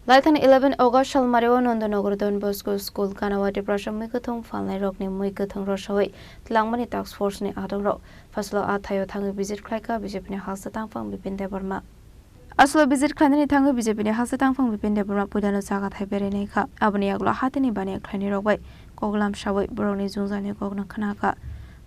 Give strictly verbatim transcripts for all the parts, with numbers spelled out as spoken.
Laithani eleven August salmario Nandanagar Don Bosco School Kanawati Prasha Mwkhwthwng phalnairokni mwkhwthwng rwsawi twlangmani task force ni adongrok phasalo a thaio thangwi visit khlaikha B J P ni haste tangphang Bipin Debbarma. Aswk visit khlainani thangwi B J P ni haste tangphang Bipin Debbarma puilano chagathai berainaikha. Aboni yagulo hatini baniya khlainairok bai koklam sawi borokni jwngjalni kokno khnakha.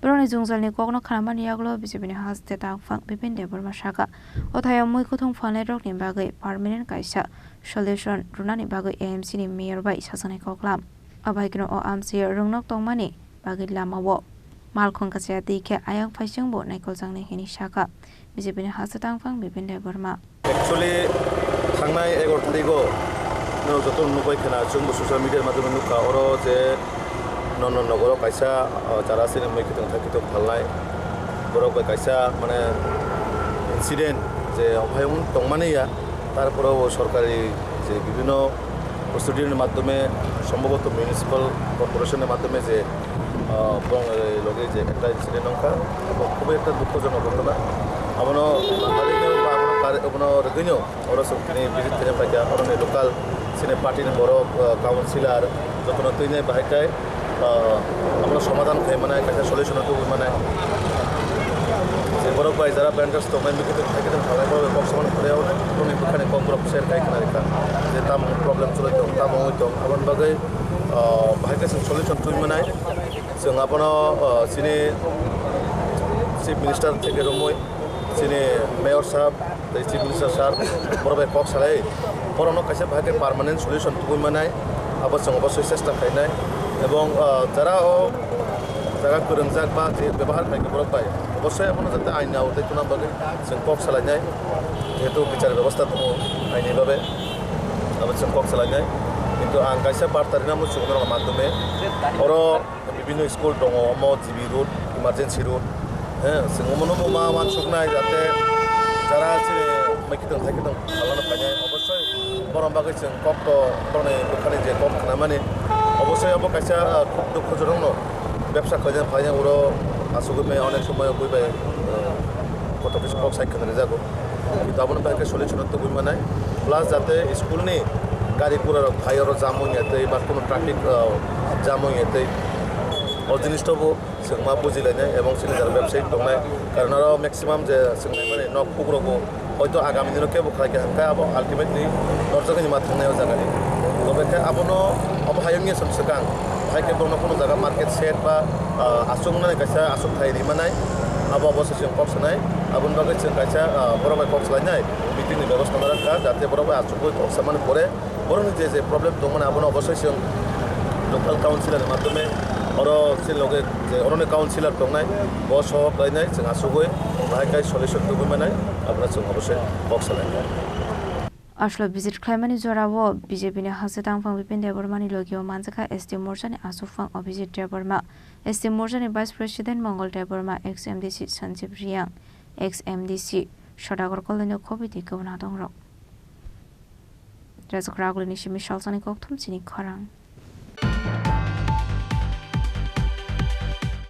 Borokni jwngjalni kokno khnamani yagulo B J P ni haste tangphang Bipin Debbarma sakha, o thaio mwkhwthwng phalnairokni bagwi permanent kaisa solution rwnani bagwi A M C ni mayor bai sajaknai koklam. Abo hai kheno o amchaio rwngnok tongmani bagwi lamao malkhung kacha twi khe ayang phaisingbo naikoljaknai hwnwi sakha B J P ni haste tangphang Bipin Debbarma. Actually, thangnai egaroh tarigo no joto nukbai khna, chwngbo social media ni madhyome nukha, oro je Nandanagar o kaisa, o, chara sini mwkhwthwng thakhwthwng phalnai borok bai kaisa, mane, incident je ophai wng tongmani ya, tarpore o sorkari je bibhinno procedure ni madhyome, sombhoboto municipal corporation ni madhyome je, o, borok loge je ekta incident wngkha, abo khubui ekta dukhojonok ghotona. Abono mandarino ba abono kare-, abono rwgwino oro chwng tini visit khaina phaikha, oroni local chini party ni borok, o, councillor jotono twinai bahai khe, o, abono somadhan khai manai, kaisa solution o tubui manai. Je borok bai jara vendors tongnai, mikitwng phaikitwng phalai, borok bai kok samani pore, borokni bwkhani kok borok share khai khna rikha. Je tamo problem choli tong, tamo wngwi tong, aboni bagwi, o, bahai khe chwng solution tubui manai. Chwng abono, o, chini Chief Minister theke romwi, chini Mayor sahab, tei Chief Minister sir, borok bai kok salai, borokno kaisa bahai khe permanent solution tubui manai, abo chwng obosoi chesta khainai. Ebong, ah, jara o jaga kwrwngjak ba je bebohar khaikhe borok bai, obosoi abono jate aini aodai tuna bagwi chwng kok salainai, jehetu bichar bebosta tongo aini babe, abo chwng kok salainai. Kintu ang kaisa barta rina muchung norok madhyome oro Bibhinno school tongo, omo G B road, emergency road. He, chwng omono bo ma uansuknai, jate jara chini mwkhwtwng thaikhe tong phalano phainai. Obosoi borok bagwi chwng kok to, borokni bwkhani je kok khnamani, obosoi obo kaisa, ah, khub dukhojonokno bebsa khlaina phainai, oro asugwi maya onek somoy bui bai, ah, kotor kisa kok sai khna rijago. Kintu aboni bagwi khe solution o tubui manai. Plus jate school ni gari gura rok phai oro jam wngya tei ba kuno traffic, ah, jam wngya tei o jinis to bo chwng ma bujilainai ebong chini jara bebsai tongnai. Karon oro maximum je chwng naimani nok kuk rok bo hoito agami dino kebo khlai kha hwnkhe abo ultimately norjak hinwi ma thangnai o jaga ni. Tobekhe abono obo hayung ya chwng swkang. Hai khe bono kuno jaga market shed ba, ah, aswk wngnani kaisa aswk thai ri manai, abo obo se chwng kok sanai. Aboni bagwi chwng kaisa, ah, borok bai kok salainai meeting ni bebosta ma rwkha, jate borok bai aswk bai kok samani pore borokni je je problem tongmani abono obosoi chwng local councillor ni madhyome oro chini loge je oroni councillor tongnai bo sohor khlainai chwng asugwi bahai khai solution tubui manai abono chwng obosoi kok salainai. Aswk visit khlaimani jorao B J P ni haste tangphang Bipin Debbarma ni logio manjakha S T Morcha ni aswkphang Abhijit Debbarma, S T Morcha ni Vice President Mongol Debbarma, ex M D C Sanjib Reang, ex M D C Sodagar Koloi no khobwi tei kwbwna tongrok. Rajak Raguli ni simi salsani kokthum chini khorang.